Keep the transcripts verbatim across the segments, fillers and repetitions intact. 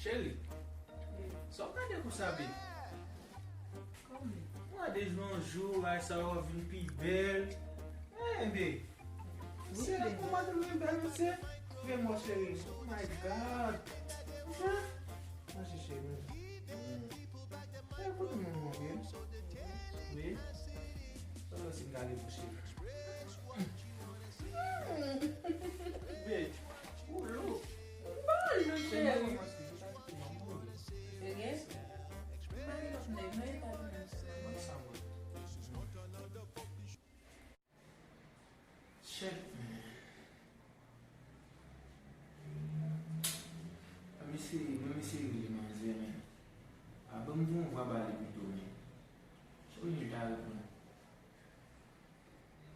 Cheri, sa w gade konsa, babe? Mwen gade jou an jou, ay sa w ap vin pi bèl. Enben, se la pou madanm mwen bèl, mesye. Men mwen, cheri. Oh my God. Manje, cheri. Ekout mwen, mon byen. Wi. Sa w si m gade pou cheri. Babe, ou lou. Bon, nou cheri. Serye? M pa gen lòt nèg, non, e pa li menm sèlman. Shit, man. Mwen eseye, mwen eseye rele manzè, men. A, ban m voye yon vwa ba li pito, men. Cheri, li ta reponn.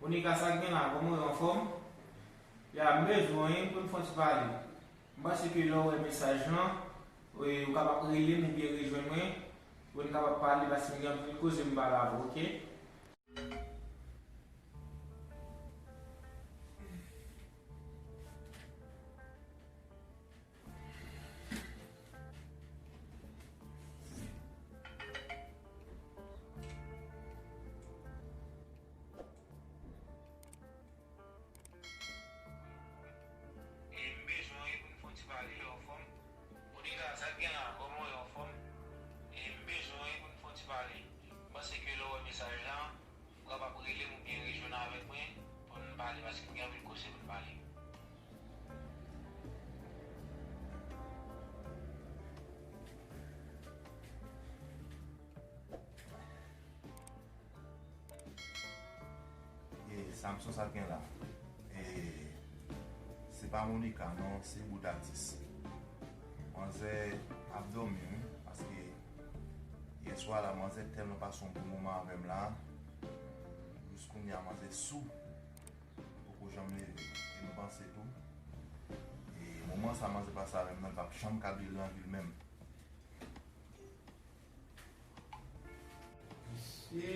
Monica, sa k gen la? Kòman w ye, anfòm? Ya, m bezwen w, wi, pou n fè yon ti pale. M panse ke lè w wè mesaj lan, e, ou kapab rele m oubyen rejwenn mwen, pou n kapab pale, paske m gen anpil koze m pale avè w, oke? E m bezwen w pou n fè yon ti pale, lè w anfòm. Monica, sa k gen la? Kòman w ye, anfòm? E m bezwen w pou n fè yon ti pale. M panse ke lè w wè mesaj lan, ou kapab rele m oubyen rejwenn avèk mwen pou n pale, paske m gen anpil koze pou n pale. E Samson, sa l gen la? E, se pa Monica, non, se Boudatis. Manzè ap dòmi, wi, paske yèswa la, manzè tèlman pase yon bon moman avè m la, jis kounye a, manzè sou, li poko janm leve. E m panse tou, e moman sa manzè pase avè m nan, l p ap janm ka bliye l nan vi l menm. Mesye,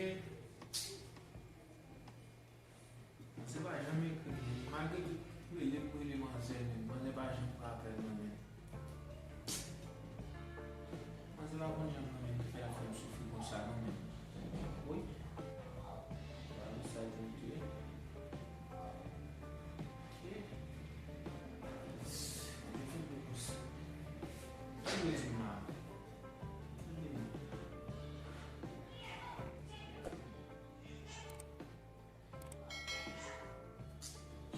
manzè pa janm ekri m. Malgre tout rele m rele manzè, men manzè pa janm pran apèl mwen, men manzè pa konn janm renmen fè l ap fè m soufri konsa, non, men. Wi. Gade sa l te ekri. Ok. Li fin pou konsa. Ki vle di m la?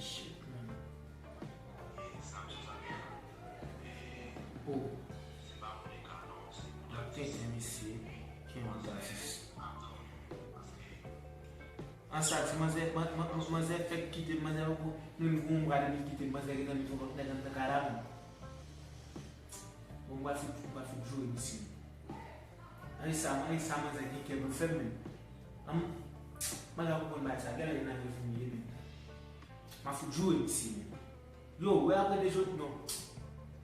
Shit, man. Oh. Mwen tenten misye. Ki yon atis. An sa di manzè, man-, man-, manzè fèk kite m, manzè poko menm gon bra depi l kite m, manzè gentan met yon lòt nèg anndan kay la menm. Bon, m pral fout, m pral fout joure misye. Ann sa, ann sa manzè gen kè pou l fè m menm. An, manzè konprann bagay sa, gade nan revini ye menm. M ap fout joure misye menm. Yo, wè apre de jòt non.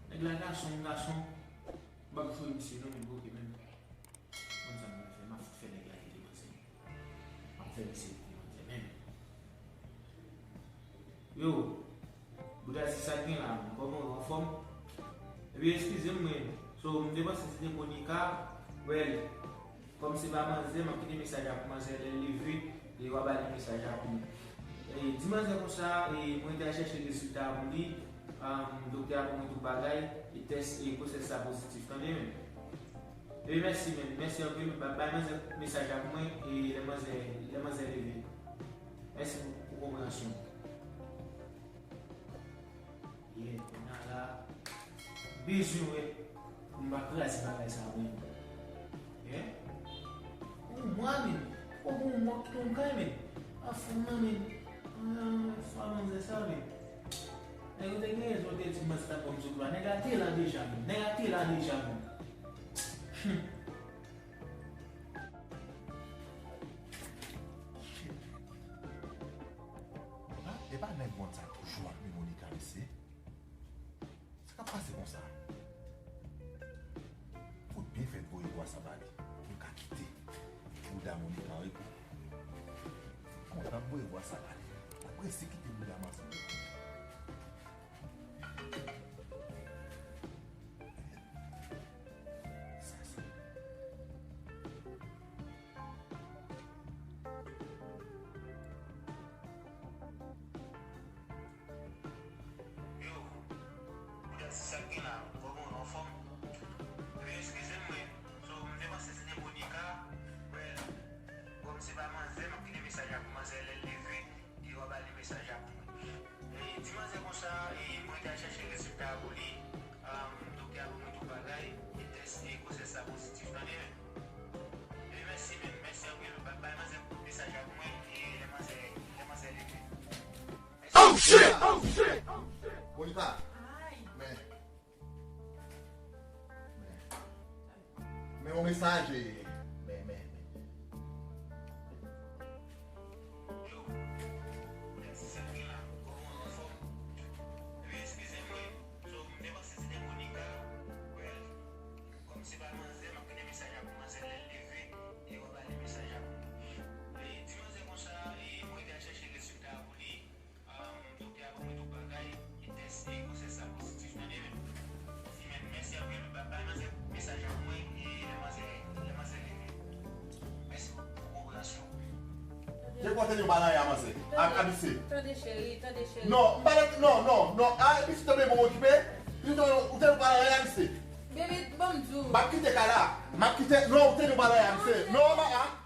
Nèg la gason, gason. M ap joure misye non menm, ok menm. Konn sa m pral fè, m ap fout fè nèg la kite manzè. M ap fè misye kite manzè menm. Yo, Boudatis, sa k gen la, kòman w, anfòm? Ebyen, eskize m, mwen. So, m te panse se te Monica. Well, kòm se pa manzè, m ap kite mesaj la pou manzè, lè l leve, e w a ba li mesaj la pou mwen. E, di manzè konsa, e, mwen te al chèche rezilta a pou li, um, doktè a pou mwen tout bagay, e tès, e gwosès la pozitif, tande, men. E mèsi, men. Mèsi anpil. Ba-, bay manzè mesaj la pou mwen, e lè manzè, lè manzè leve. Mèsi pou, pou konpreyansyon. Yeah, kounye a la, bezwen wè pou m pa kraze bagay sa, men. Yeah? Ou mwa, men. Ou bon mwa ki ton kay, men. A fon nan, men. Ah, fwa manzè sa, men. Nèg yo te gen rezon, te di manzè t ap ban m sou dlo a. Nèg la te la deja, men. Nèg la te la deja, men. Hmm. Shit. E pa nèg wonn sa toujou ap li Monica, mesye. Sa k ap pase konsa? Fout byen fèt voye vwa sa ba li. Pou l ka kite bouda Monica an repo. Kontan voye vwa sa ba li. L ap resi kite bouda manzè an repo. Sa k gen la, kòman w anfòm? Ebyen, eskize m, mwen. So, m te panse se te Monica. Well, kòm se pa manzè, m ap kite mesaj la pou manzè lè l leve, e w a ba li mesaj la pou mwen. E, di manzè konsa, e, mwen te al chèche rezilta a pou li. Um, doktè a ban mwen tout bagay, e tès e gwosès la pozitif, tande, men. E, mèsi, men, mèsi anpil. Ba-, bay manzè mesaj la pou mwen, e lè manzè, lè manzè leve. Oh shit! Oh shit! Monica, men, men, men yon mesaj, e, men, men, men. Kòm se pa manzè, m ap kite mesaj la pou manzè lè l leve, e w a ba li mesaj la pou mwen. E di manzè konsa, e mwen te al chèche rezilta a pou li, um, doktè a ban mwen tout bagay, e tès e gwosès la pozitif, tande, men. Mèsi, men, mèsi anpil, ba-, bay manzè mesaj la pou mwen, e lè manzè, lè manzè leve. Mèsi pou kowoperasyon. Te kwè w te di w pa nan anyen a manzè. A, a misye. Tande, cheri, tande, cheri. Non, m pa nan, non, non, non. A, misye tonbe bon okipe. Misye tonbe, ou te di w pa nan anyen a misye. Bebe, ban m di w. M ap kite kay la. M ap kite, non, ou te di w pa nan anyen a misye. Non, ma, a.